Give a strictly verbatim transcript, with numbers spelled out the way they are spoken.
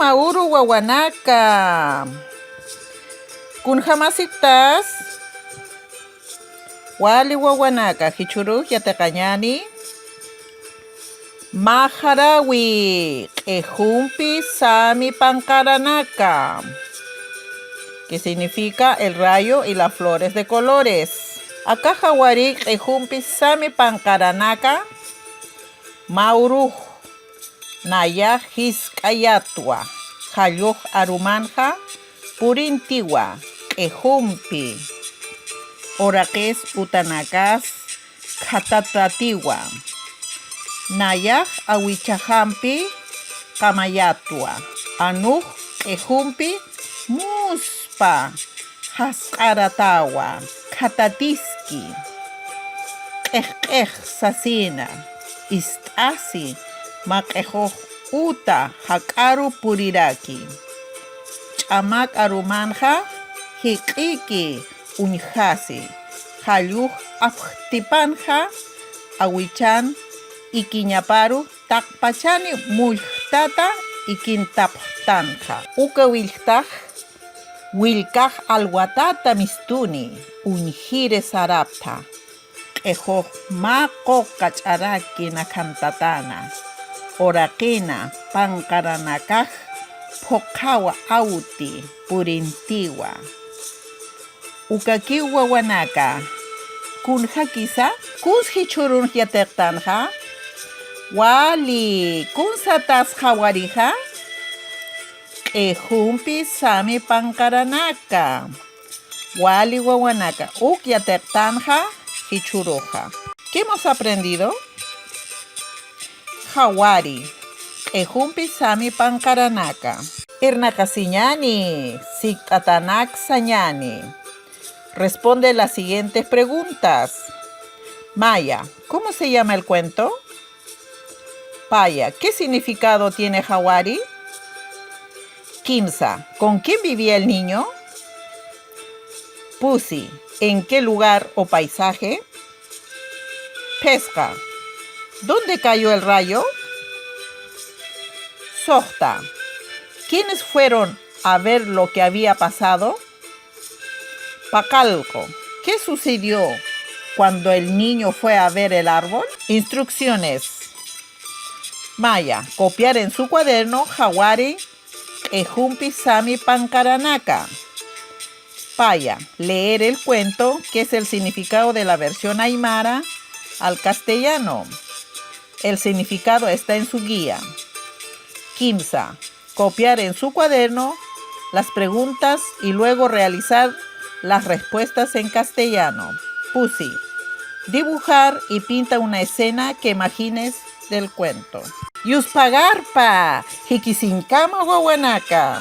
Mauru wawanaka. Kunjamasiptas. Wali wawanaka, jichhürux yatiqañäni. Mä jarawi, q'ijumpi sami panqaranaka, que significa el rayo y las flores de colores. Aka jawari q'ijumpi sami panqaranaka, mä urux, nayax jisk'ayatwa, jallux arumanxa purintiwa, q'ijumpi, uraqis utanakas khatatatiwa. Nayax awichaxampi qamayatwa, anux q'ijumpi muspa jasq'aratawa, khatatiski. Q'ijq'ij sasina, ist'asi, mä q'ijux uta jak'aru puriraki. Ch'amak arumanxa jik'iki uñjasi, jallux apjtipanxa awichan ikiñaparu taqpachani mullktata ikintapxtanxa. Uka willktax, willkax alwatata mistuni, uñjiri saraptha, q'ijux mä quq kach'araki nakhantatana, uraqina panqaranakax phuqhawa awti purintiwa. Ukakiw wawanaka, kunjakisa, kuns jichhürunx yatiqtanxa? Wali, kuns satas jawarixa? Q'ijumpi sami panqaranaka. Wali wawanaka, uk yatiqtanxa jichhüruxa. ¿Qué hemos aprendido? Jawari, q'ijumpi sami panqaranaka. Irnaqasiñäni, sikt'atanak sañäni. Responde las siguientes preguntas. Maya, ¿cómo se llama el cuento? Paya, ¿qué significado tiene jawari? Kimsa, ¿con quién vivía el niño? Pusi, ¿en qué lugar o paisaje? Phisqa, ¿dónde cayó el rayo? Suxta, ¿quiénes fueron a ver lo que había pasado? Paqallqu, ¿qué sucedió cuando el niño fue a ver el árbol? Instrucciones. Maya, copiar en su cuaderno jawari q'ijumpi sami panqaranaka. Paya, leer el cuento, que es el significado de la versión aymara al castellano. El significado está en su guía. Kimsa, copiar en su cuaderno las preguntas y luego realizar las respuestas en castellano. Pusi, dibujar y pinta una escena que imagines del cuento. Yuspagarpa, jikisiñkama wawanaka.